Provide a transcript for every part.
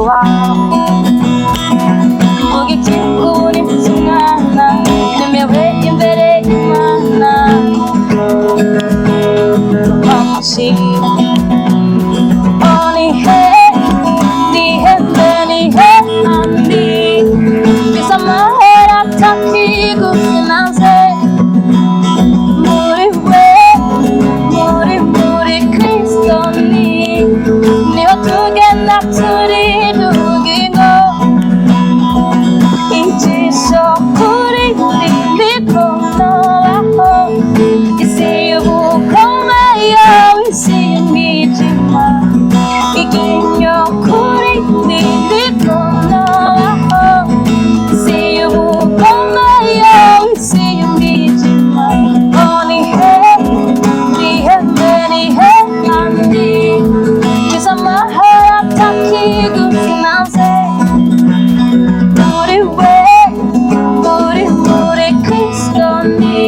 Wawe mugikikuri cy'umwana nemewe imbere y'Imana bamushima. Oh, nihe nihe nihe andi bisa amahoro atakiguzi muri we, muri Kristo ni niho tugenda turi ubugingo ijisho kuri ndiko nobaho isi y'ubukomeye, isi y'umwijima, iryinyo kuri ndiko nobaho isi y'ubukomeye, isi y'umwijima. Oh, nihe nihe nihe andi bisa amahoro atakiguzi naze muri we, muri Kristo ni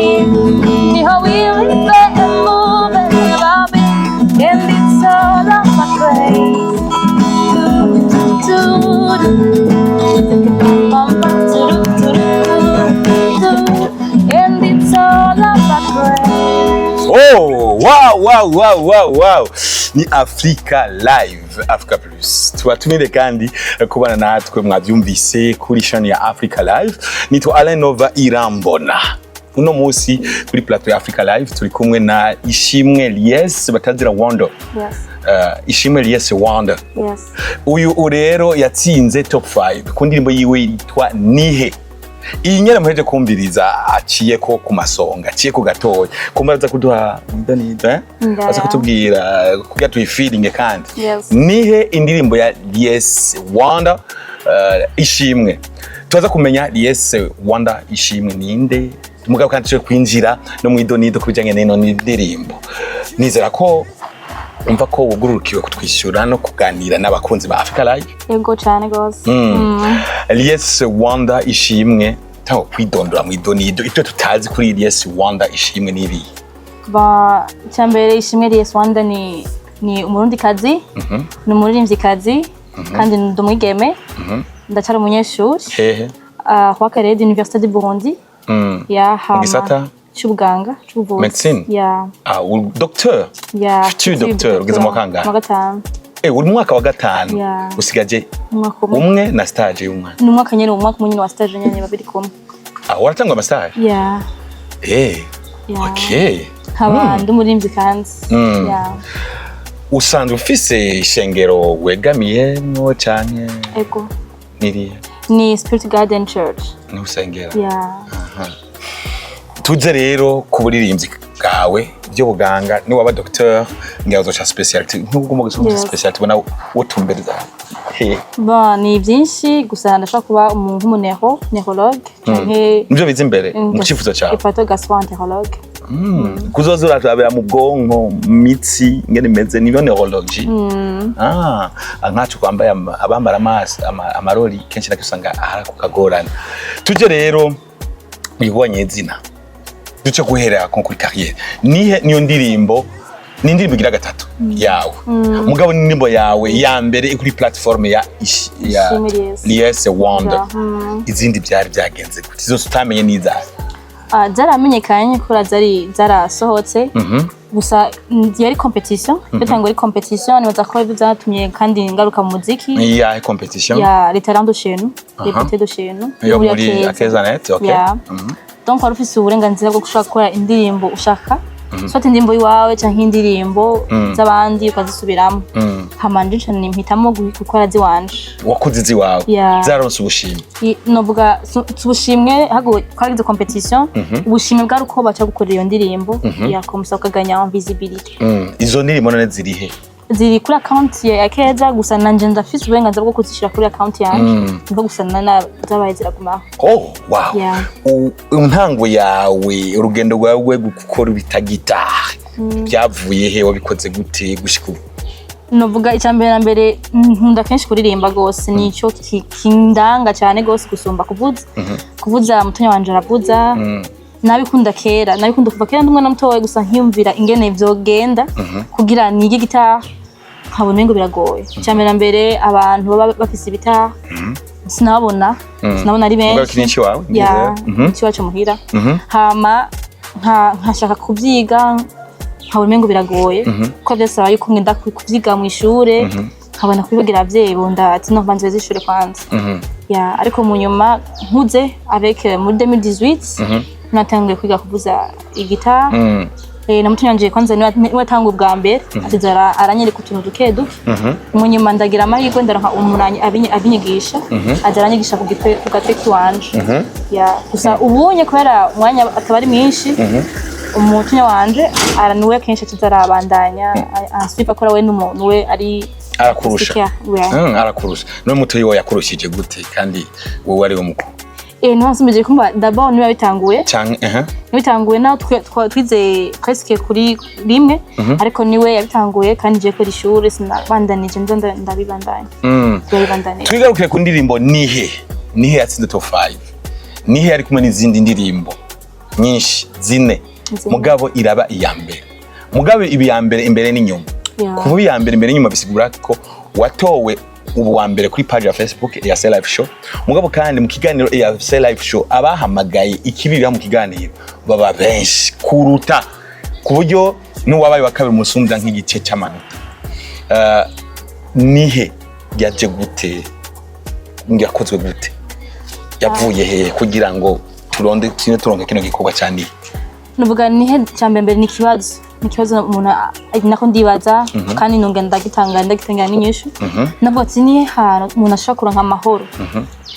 niho we live and move and have our being, and it's all of my praise. Do, do, do, do, do, do, and it's all of my praise. Oh, wow. Ni Africa Live, Africa Plus. Tubatumire kandi kubana natwe mwavyumvise kuri chaîne ya Africa Live. Nitwa Alain Nova Irambona. Uno musi kuri plateau ya Africa Live turi kumwe na Ishimwe Lies batazira Wonder. Yes. Ishimwe Lies Wonder. Yes. Uyu rero yatsinze top 5 ku ndirimbo yiwe yitwa Nihe. Iyi nyene muheje kumviriza aciye ko ku masonga, aciye ku gatoya. Kumba aza kuduha ndanido, eh? Ndaya. Aza kutubwira kugira tuyifiringe kandi. Yes. Nihe indirimbo ya Lies Wonder, Ishimwe. Tubaza kumenya Lies Wonder Ishimwe ninde? Mugabo kandi tuje kwinjira no mu idonido kubijanye n'ino ndirimbo. Nizera ko umva ko wugurukiwe kutwishyura no kuganira n'abakunzi ba Africa Live. Yego cyane gose. Lies Wonder Ishimwe, taho kwidondora mu idonido ibyo tutazi kuri Lies Wonder Ishimwe n'ibi. Ba icyambere, Ishimwe Lies Wonder ni umurundikazi, ni umuririmvyikazi kandi ndi umwigeme, ndacyari umunyeshuri. Hehe? Roi Khaled, Université du Burundi. Ya hama Gisata? C'ubuganga, c'ubuvuzi. Medicine? Ya. Ah, uri docteur? Ya. Futur docteur, ugeze mu wa kangahe? Mu wa gatanu. Eh, uri mu mwaka wa gatanu? Ya. Usigaje Umwaka umwe. umwe na stage y'umwana? Ni umwaka nyene, umwaka umwe nyene wa stage nyene babiri kumwe. Ah, waratangwa ama stage? Ya. Eh. Ya. Okay. Nkaba ndi umuririmbyi kandi. Ya. Usanzwe ufise ishengero wegamiyemwo canke? Ego. Niriya? Ni Spirit Garden Church. Niho usengera? Ya. Tuze rero ku buririmbyi bwawe by'ubuganga. Niwaba docteur ngira uzoca spécialité nk'ubwo mu Yes. spécialité ubona wotumbereza he? Bon, ni byinshi gusa ndashobora kuba umuntu nk'umu neurologue canke Nivyo biza imbere mu cyifuzo cyawe? Hepato gastroentérologue. Kuzoza urarabira mu bwonko, mu mitsi ingene imeze, niyo neurology. Ah, nkacu kwambaye abambara amaso amarori kenshi nako usanga ahari ako kagorana. Tuje rero ibonye izina duce guhera ko kuri carrière. Nihe niyo ndirimbo, ni indirimbo igira gatatu yawe, mugabo ni indirimbo yawe ya mbere kuri platform ya ya Ishimwe Lies. Lies Wonder. Izindi byari byagenze gute? Zose utamenye n'izahe? Ah, zaramenyekanye kubera zari zarasohotse gusa yari compétition, yatanguye ari compétition. Nibaza ko aribyo byatumye kandi ngaruka mu muziki. Iyahe compétition? Ya Les Talents de chez nous, Les Beautés de chez nous. Yo muri Akeza. Akezanet, okay. Yeah. Donc wari ufise uburenganzira bwo gushobora gukora indirimbo ushaka, soit indirimbo iwawe canke indirimbo z'abandi ukazisubiramo. Hama nje nca mpitamo gukora ziwanje. Wakoze iziwawe? Yeah. Zaronse ubushimwe? Novuga si ubushimwe, ahubwo twagize compétition, ubushimwe bwari uko baca gukorera iyo ndirimbo yakomusa ukaganya en visibilité. Izo ndirimbo none zirihe? Ziri kuri account ya Keza, gusa nanje ndafise uburenganzira bwo kuzishira kuri account yanje, niko gusa na zabaye ziragumaho. Oh, wow. Yeah. Intango yawe, urugendo rwawe rwo gukora bita gitari byavuye he? Wabikoze gute gushika ubu? Novuga icya mbere na mbere, nkunda kenshi kuririmba gose, nicyo kindanga cyane gose gusumba kuvuza. Kuvuza mutonya wanje aravuza. Nabikunda kera, nabikunda kuva kera ndi umwana mutoya, gusa nkiyumvira ingene vyogenda kugira nige gitari. Nkabona umengo biragoye. Icya mbere, abantu baba bafise ibitaha sinababona, sinabona ari Mugabo benshi. iki ni iwawe? Ya, ikiwacu muhira. Hama nkashaka kubyiga, nkabona umengo biragoye, kuko byasaba yuko ngenda kubyiga mu ishure, nkabona kubibwira abavyeyi bunda ati: "No mbanze weze ishure kwanza." Ya, ariko mu nyuma nkuze avec muri 2018 natanguye kwiga kuvuza igitari. Na mutonya wanje kwanza niwe atanga ubwa mbere, atiza aranyereka utuntu duke duke. Mu nyuma ndagira amahirwe, ndaronka umuntu abinyigisha, aza aranyigisha ku gatwe kiwanje. Ya, gusa ubunye kubera umwanya akaba ari mwinshi, umutunya wanje niwe kenshi atiza arabandanya ansuiva, akora we n'umuntu we ari Arakurusha. Yeah. Arakurusha. None mutoyi wawe yakurushije gute kandi wowe ari we mukuru? Niwe nsumije kumva d'abord, niwe yabitanguye. Canke Niwe bitanguye, naho twize presque kuri rimwe, ariko niwe yabitanguye kandi je kubera ishure sinabandanije, nzo ndabibandanya. Ndabibandanije. Twigarukire ku ndirimbo Nihe. Nihe yatsinze top 5. Nihe yari kumwe n'izindi ndirimbo nyinshi zine. Zine. Mugabo iraba iya mbere, mugabo iba iya mbere imbere n'inyuma. Kuba iya mbere imbere n'inyuma bisigura ko watowe ubu wa mbere kuri page ya Facebook ya Say Life Show, mugabo kandi mu kiganiro ya Say Life Show abahamagaye ikibirira mu kiganiro baba benshi kuruta, ku buryo n'uwabaye wa kabiri musumbya nk'igice cy'amanota. Nihe yaje gute, yakozwe gute, yavuye hehe kugira ngo turonde kino, turonke kino gikorwa cya Nihe? Nuvuga Nihe, cya mbere ni ikibazo umuntu nako ndibaza kandi nunga ndagitangira n'inyishu. Navuga ati: "Nihe hantu umuntu ashobora kuronka amahoro,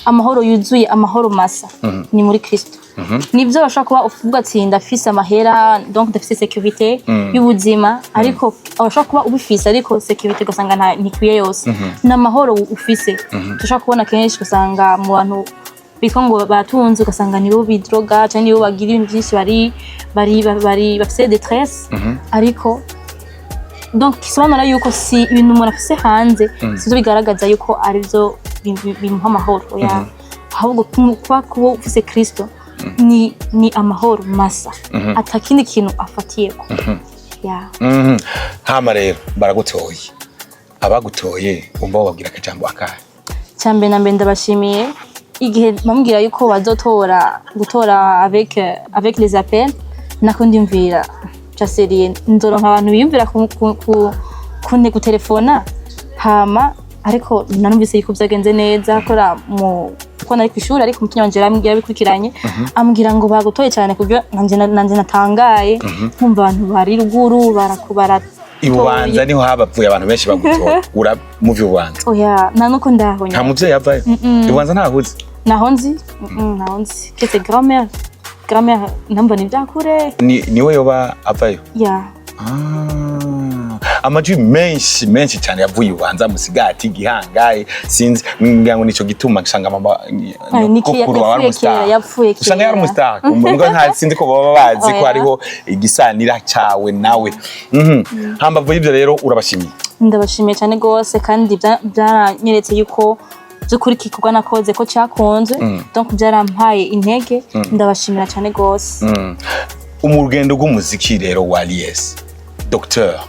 amahoro yuzuye, amahoro masa? Ni muri Kristo." Nibyo, bashobora kuba uvuga ati: "Ndafise amahera, donc ndafise sécurité y'ubuzima," ariko urashobora kuba ubifise, ariko sécurité ugasanga ntikwiye yose, ni amahoro ufise. Dushobora kubona kenshi ugasanga mu bantu bitwa ngo batunze, ugasanga nibo bidroga cyangwa nibo bagira ibintu byinshi, bari bafise détresse, ariko donc kisobanura yuko si ibintu umuntu afise hanze sivyo bigaragaza yuko arivyo bimuha amahoro. Oya, ahubwo kuba ufise Kristo ni amahoro masa, atakindi kintu afatiyeko, ya. Hama rero baragutoye, abagutoye umva wababwira akajambo akahe? Cyambere na mbere ndabashimiye. Igihe bambwira yuko bazotora, gutora avec les appels, nako ndiyumvira jaseriye nzoronka abantu biyumvira ku gutelefona. Hama ariko nanumvise yuko vyagenze neza, kora mu kuko nari kw'ishuri, ariko umutunya wanje yarabikurikiranye, ambwira ngo bagutoye cyane, kubyo nanje natangaye nkumva abantu bari ruguru barakubara. Ibubanza niho habavuye abantu benshi bagutora, ura muvi Bubanza? Oya, nta nuko ndaho. Nta muvyeyi avayo Ibubanza, ntahuze? Naho nzi. Naho nzi kese grand-mère ntambona ibyakure. Niwe yoba avayo? Ya. Ah, amajwi menshi menshi cyane yavuye Ibubanza, Musigati, Gihangaye, sinzi, ngira ngo nico gituma usanga mama Ay, niki nyokuru wawe ari yapfuye kera, umustar. yapfuye Usanga yari kera. umustar, mbwa nta sinzi ko baba bazi ko Oya. hariho igisanira cawe nawe. Hambavu y'ivyo rero urabashimiye? Ndabashimiye cyane rwose, kandi byaranyeretse yuko by'ukuri iki gikorwa nakoze ko cyakunzwe, donc byarampaye intege. Ndabashimira cyane rwose. Mu rugendo rw'umuziki rero wa Lies Docteur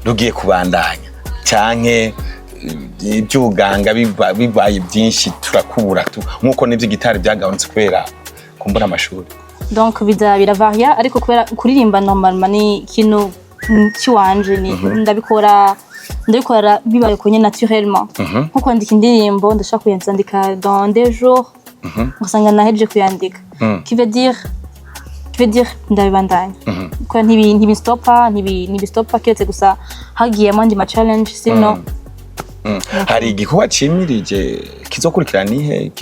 rugiye kubandanya, canke iby'ubuganga bibaye byinshi turakubura tu nk'uko n'iby'igitari byagabanutse kubera kumbura amashuri? Donc biza biravaria, ariko kubera kuririmba normalement ni ikintu cy'iwanje, ni ndabikora bibaye uko nyene naturellement. Nko kwandika indirimbo, ndashaka kuyandika dans des jours, ugasanga nahejeje kuyandika, qui veut dire ndabibandanya kuko ntibistopa, ntibistopa keretse gusa hagiyemo andi ma challenge, sino. Hari igikorwa cimirije kizokurikira Nihe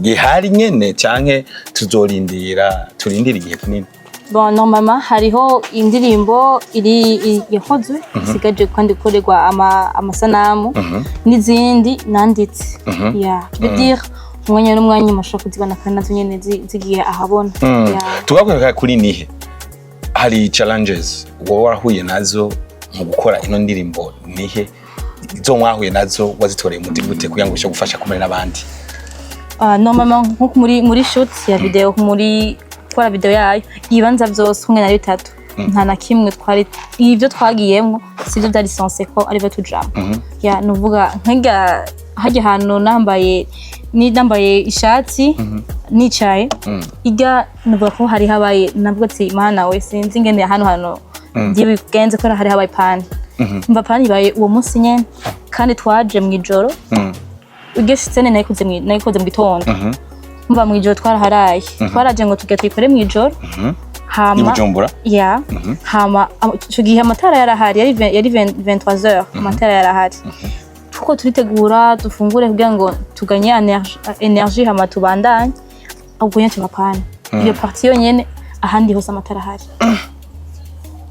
gihari nyene, canke tuzorindira, turindira igihe kinini? Bon, normalement hariho indirimbo iri yakozwe, isigaje kandi gukorerwa amasanamu, n'izindi nanditse, ya, qui veut dire umwanya n'umwanya mushobora kuzibona kandi nazo nyene zigiye ahabona. Ya. Tugakorera kuri Nihe, hari challenges wowe warahuye nazo mu gukora ino ndirimbo Nihe? Izo mwahuye nazo wazitoreye umuti gute kugira ngo ushobore gufasha kumwe n'abandi? Ah, normalement nko muri shoot ya video, muri gukora video yayo, ibibanza vyose kumwe na bitatu. Nta na kimwe twari, ibyo twagiyemwo sivyo byari censé ko aribyo tujamwo. Ya, nuvuga nk'irya hajya ahantu nambaye, ni nambaye ishati nicaye irya, nuvuga ko hari habaye, navuga ati: "Mana we, sinzi ingene hano hano ngiye bigenze," kubera hari habaye panne. Mva panne ibaye uwo munsi nyene, kandi twaje mw'ijoro. Iryo scène nayikoze mu gitondo. Mva mw'ijoro twaraharaye, twaraje ngo tujya tuyikore mw'ijoro. I Hama Bujumbura. Ya, hama ico gihe amatara yarahari, yari 23 heures, amatara yarahari. Kuko turitegura dufungure kugira ngo tuganye énergie, hama tubandanye. Ubwo nyene tuba panne iyo partie yonyene, ahandi hose amatara ahari,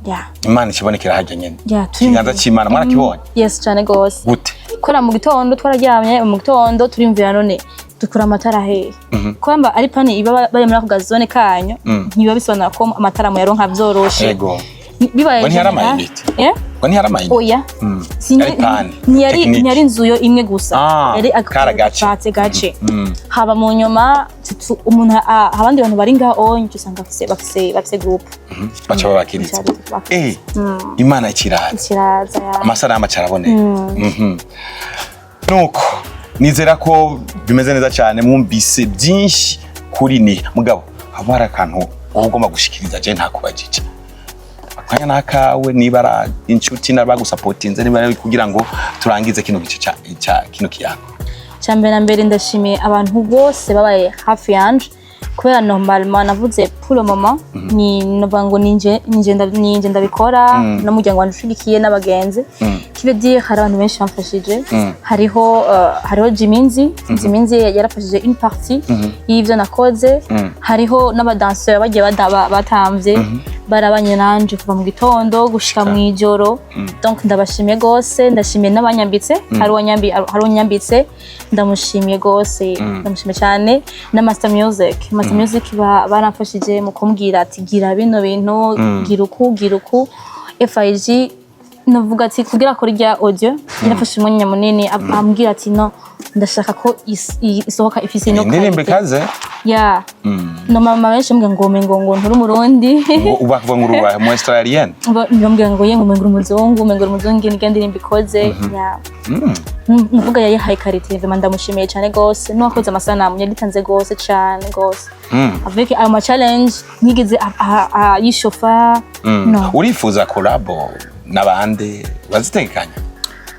ya. Imana ikibonekera hajya nyene. Ya, turi Ikiganza c'Imana mwarakibonye? Yes, cane gose. Gute? Kora mu gitondo twararyamye, mu gitondo turiyumvira: none dukura amatara hehe? Kwamba ari panne iba bari muri ako gazone kanyu, ntibiba bisobanura ko amatara muyaronka vyoroshe. Bibaye Ngo ntiyari général- ama unité? Eh? Ngo ntiyari ama unité? Oya. Yari panne Ntiyari technique. Ntiyari inzu yo imwe gusa. Ah, Yari kari agace. agace gace. Haba mu nyuma umuntu abandi bantu bari ngaho onye usanga bafise groupe. Baca babakiriza. Baca. Imana ikiraza. Ikiraza, ya. Amasanamu acaraboneka. Nuko nizera ko bimeze neza cyane, mwumvise byinshi kuri ni mugabo haba hari akantu wowe ugomba gushikiriza, je ntakubajije. Akanya nakawe, niba ari inshuti n'abagusapotinze, niba ari kugira ngo turangize kino gice ca kino kiyago. Cya mbere na mbere, ndashimiye abantu bose babaye hafi yanje, kubera normalement navuze pour le moment ni novuga ngo ninje ndabikora n'umuryango wanje ushigikiye n'abagenzi. Qui veut dire hari abantu benshi bamfashije. Hariho Jiminzi. Jiminzi yarafashije une partie y'ivyo nakoze. Hariho n'abadanseur bagiye batamvye, barabanye nanje kuva mu gitondo gushika mw'ijoro. Donc ndabashimiye gose. Ndashimiye n'abanyambitse, hari uwanyambitse, ndamushimiye gose, ndamushimiye cyane. Na Master Music, Master Music baramfashije mu kumbwira ati: "Gira bino bintu, gira uku, gira uku." FIG navuga ati kugira akore irya audio yarafashe umwanya munini, ambwira ati: "No, ndashaka ko isohoka ifise ino Indirimbo qualité." ikaze. Ya, no mama benshi mbwira ngo ngo ngo nturi umurundi. Ngo ubavuga ngo urubaye mu australienne. Bambwira ngo ye, ngo umenga uri umuzungu, umenga uri umuzungu, nirya ndirimbo ikoze, ya. Nuvuga yayihaye qualité vraiment, ndamushimiye cyane gose. N'uwakoze amasanamu yaritanze gose, cyane gose. Avec ayo ma challenge nigeze yishofa no. Urifuza collabo n'abandi bazitekanya?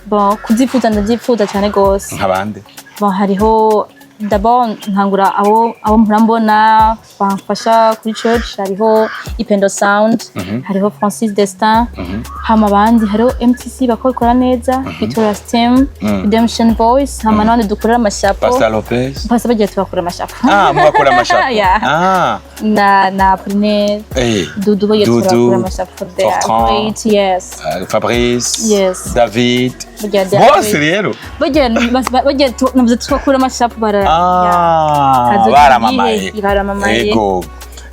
Bon, kuzifuza ndabyifuza cyane gose. Nk'abandi? Bon, hariho d'abord ntangura abo mpora mbona bamfasha kuri church, hariho Ipendo Sound, hariho Francis Destin, hama abandi hariho MTC bakora neza, Victoria's Team, Redemption Voice, hama n'abandi dukorera amashapo. Pastor Lopez. Pastor bagiye tubakora amashapo. Ah, mubakora amashapo? Yeah. Ah. Na Apollinaire. Dudu bagiye Dudu, tubakora amashapo. They are Fortran. great, yes. Fabrice. Yes. David. Bagiye they are Bose great. rero. Bagiye navuze tubakura amashapo bara, yeah. Ah, Kazogira baramamaye. igihe, baramamaye. Ego,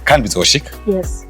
kandi bizoshika. Yes.